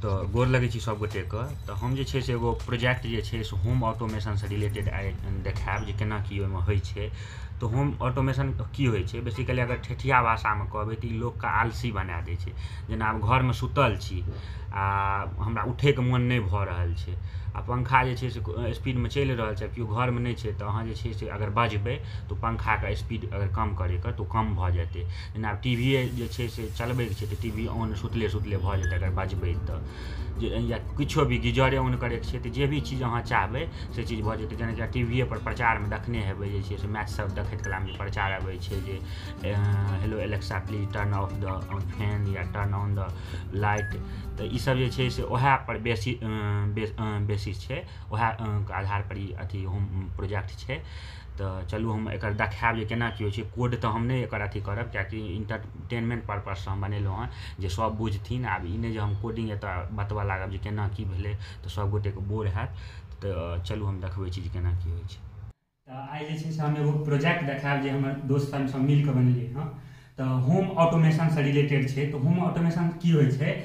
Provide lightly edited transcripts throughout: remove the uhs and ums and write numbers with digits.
तऽ गोर लगै छी सब गोटेके। तऽ हम जे छै से एगो प्रोजेक्ट जे छै से होम ऑटोमेशनसँ रिलेटेड आइ देखायब जे केना की ओहिमे होइ छै। तऽ होम ऑटोमेशन की होइ छै, बेसिकली अगर ठेठिया भाषामे कहबै तऽ ई लोकके आलसी बना दै छै। जेना आब घरमे सुतल छी आ हमरा उठैके मोन नहि भऽ रहल छै आ पंखा जे छै से स्पीडमे चलि रहल छै, केओ घरमे नहि छै, तऽ अहाँ जे छै से अगर बजबै तऽ पंखाके स्पीड अगर कम करैके तऽ ओ कम भऽ जेतै। जेना आब टी वी जे छै से चलबैके छै तऽ टी वी ऑन सुतले सुतले भऽ जेतै अगर बजबै तऽ, जे या किछो भी गीजरे ऑन करैके छै तऽ जे भी चीज अहाँ चाहबै से चीज भऽ जेतै। जेनाकि टी वी पर प्रचारमे देखने हेबै जे छै से मैच सब देखैत कलामे जे प्रचार अबै छै जे hello Alexa please turn off the fan या टर्न ऑन the light, तऽ ईसब जे छै से वएह पर बेसी बेसिस छै, वएह आधार पर ई अथी होम प्रोजेक्ट छै। तऽ चलू हम एकर देखायब जे केना की होइ छै। कोड तऽ हम नहि एकर अथी करब कियाकि इंटरटेनमेंट पर्पससँ हम बनेलहुँ हँ जे सब बुझथिन। आब ई नहि जे हम कोडिंग एतऽ बतबऽ लागब जे केना की भेलै तऽ सब गोटेके बोर हैत। तऽ चलू हम देखबै छी जे केना की होइ छै। तऽ आइ जे छै से हम एगो प्रोजेक्ट देखायब जे हमर दोस्त सब मिलके बनेलियै हँ। तऽ होम ऑटोमेशनसँ रिलेटेड छै। तऽ होम ऑटोमेशन की होइ छै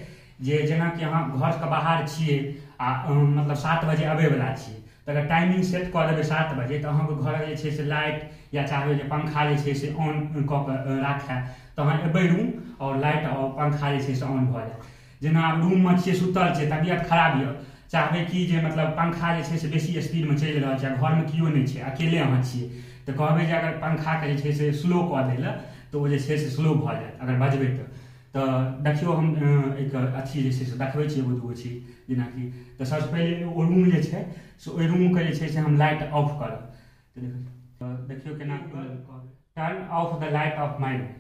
जे जेनाकि अहाँ घरके बाहर छियै आ मतलब 7 बजे अबैवला छियै तऽ अगर टाइमिंग सेट कऽ देबै 7 बजे तऽ अहाँके घरक जे छै से लाइट या चाहबै जे पंखा जे छै से ऑन कऽ कऽ राखए तऽ अहाँ एबै रूम आओर लाइट आओर पंखा जे छै से ऑन भऽ जायत। जेना आब रूममे छियै सुतल छियै, तबियत खराब यऽ, चाहबै कि जे मतलब पंखा जे छै से बेसी स्पीडमे चलि रहल छै आ घरमे केओ नहि छै, अकेले अहाँ छियै, तऽ कहबै जे अगर पंखाके जे छै से स्लो कऽ दै लए तऽ ओ जे छै से स्लो भऽ जायत अगर बजबै तऽ। तऽ देखियौ हम एक अथी जे छै से देखबै छी एगो दूगो चीज। जेनाकि तऽ सबसँ पहिले ओ रूम जे छै से ओहि रूमके जे छै से हम लाइट ऑफ करब। तऽ देखियौ केना turn off the light of my room.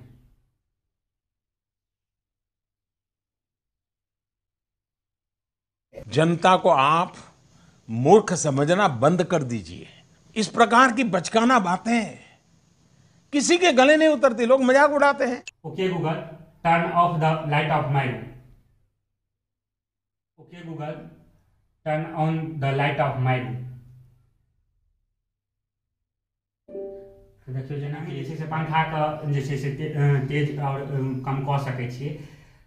जनता को आप मूर्ख समझना बंद कर दीजिए। इस प्रकार की बचकाना बातें किसी के गले नहीं उतरती, लोग मजाक उड़ाते हैं। Okay Google turn off the light of my room. Okay Google turn on the light of my room. देखियौ जेनाकि जे छै से पंखाके जे छै से तेज आओर कम कऽ सकै छियै।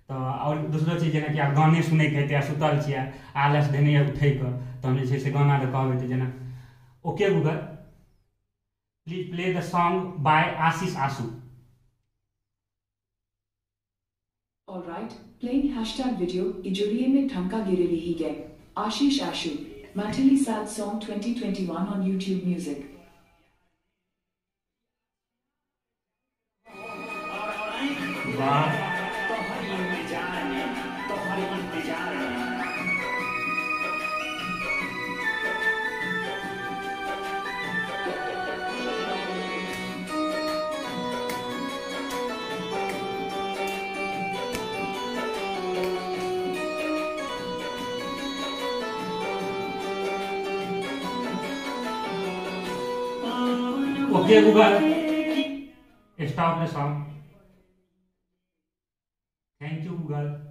तऽ आओर दोसरो चीज जेनाकि आब गाने सुनैके हेतै आ सुतल छियै आलस धेने यऽ उठैके तऽ हम जे छै से गाना तऽ कहबै तऽ जेना okay Google please play the song by Ashish Ashu. All right, playing hashtag video, Ijuriye mein Thanka Gireli hi gaye. Ashish Ashu, Mathili Sad Song 2021 on YouTube Music. वाह, okay Google stop the song. Thank you Google.